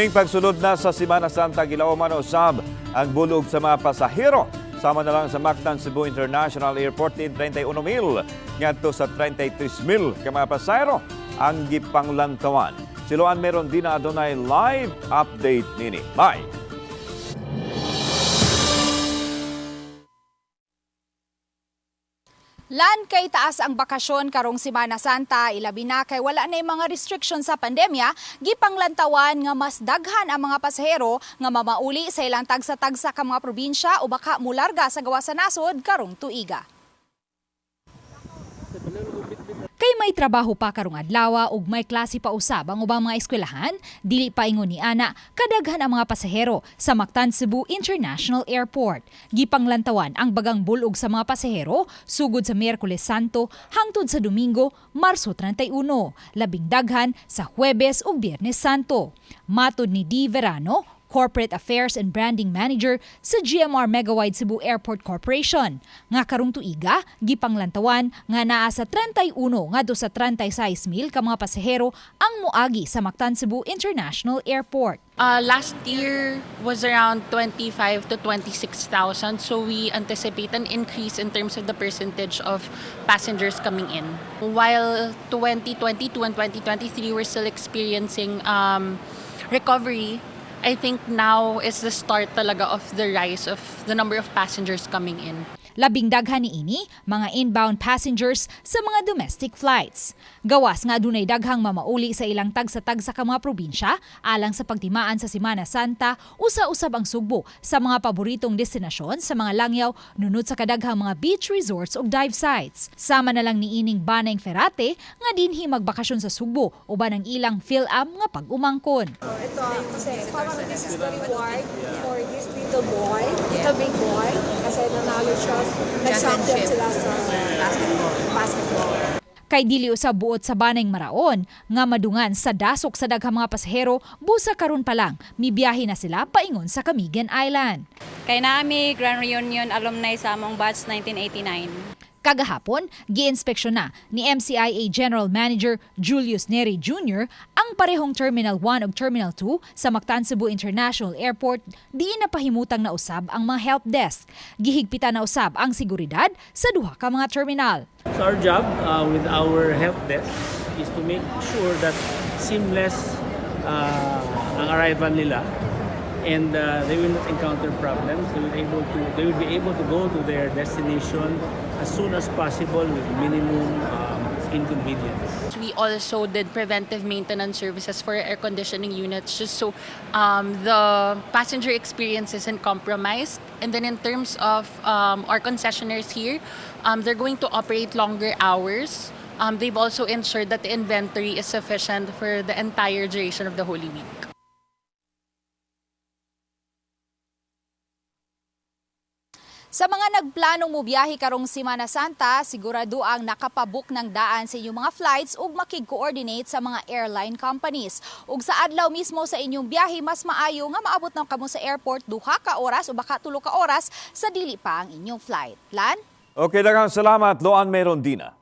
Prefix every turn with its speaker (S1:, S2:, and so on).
S1: Kining pagsulod na sa Semana Santa, gilawman usab ang bulog sa mga pasahero. Sama na lang sa Mactan Cebu International Airport din 31 mil ngadto sa 33 mil ka mga pasahero ang gipanglantawan. Si Loan meron din na adunay live update nini. Bye!
S2: Lan kay taas ang bakasyon karong Semana Santa, ilabi na kay wala na mga restriction sa pandemya, gipanglantawan nga mas daghan ang mga pasahero nga mamauli sa ilang tagsa-tagsa ka mga probinsya o baka mularga sa gawas sa nasod karong tuiga. Kay may trabaho pa karong adlaw ug may klase pa usab ang ubang mga eskwelahan, dili pa ingon ni ana kadaghan ang mga pasahero sa Mactan Cebu International Airport. Gipanglantawan ang bagang bulog sa mga pasahero sugod sa Miyerkules Santo hangtod sa Domingo, Marso 31, labing daghan sa Huwebes ug Biyernes Santo. Matod ni D. Verano, Corporate Affairs and Branding Manager sa GMR Megawide Cebu Airport Corporation. Nga karong tuiga, gipanglantawan nga naa sa 31 ngadto sa 36 mil ka mga pasahero ang moagi sa Mactan Cebu International Airport.
S3: Last year was around 25 to 26,000, so we anticipate an increase in terms of the percentage of passengers coming in. While 2022 and 2023 we're still experiencing recovery, I think now is the start talaga of the rise of the number of passengers coming in.
S2: Labing daghan niini mga inbound passengers sa mga domestic flights. Gawas nga adunay daghang mamauli sa ilang tagsa-tagsa ka mga probinsya alang sa pagtimaan sa Semana Santa, usa-usab ang Sugbo sa mga paboritong destinasyon sa mga langyaw nunod sa kadaghang mga beach resorts ug dive sites. Sama na lang niining Baneng Ferrate nga dinhi magbakasyon sa Sugbo uban ang ilang Phil-Am nga pag-umangkon.
S4: Ito, kasi parang this is the reward for this little boy, little big boy, kasi nanalo siya, nag-champion sila sa basketball.
S2: Kay dili usab buot sa Baneng Maraon nga madungan sa dasok sa daghang mga pasahero busa karon pa lang mibiyahe na sila paingon sa Camiguin Island.
S5: Kay nami Grand Reunion alumni sa among batch 1989.
S2: Kagahapon, giinspeksyon na ni MCIA General Manager Julius Neri Jr. ang parehong Terminal 1 ug Terminal 2 sa Mactan Cebu International Airport diin napahimutang na usab ang mga help desk. Gihigpitan na usab ang seguridad sa duha ka mga terminal.
S6: So our job with our help desk is to make sure that seamless ang arrival nila and they will not encounter problems. They will be able to go to their destination as soon as possible with minimum inconvenience.
S3: We also did preventive maintenance services for air conditioning units just so the passenger experience isn't compromised. And then in terms of our concessionaires here, they're going to operate longer hours. They've also ensured that the inventory is sufficient for the entire duration of the Holy Week.
S2: Sa mga nagplanong mobiyahe karong Semana Santa, sigurado ang nakapabook ng daan sa inyong mga flights ug makig-coordinate sa mga airline companies. Ug sa adlaw mismo sa inyong biyahe, mas maayo nga maabot na kamo sa airport 2 ka oras o baka 3 ka oras sa dili pa ang inyong flight. Lan?
S1: Okay, daghang salamat, Loan Merondina.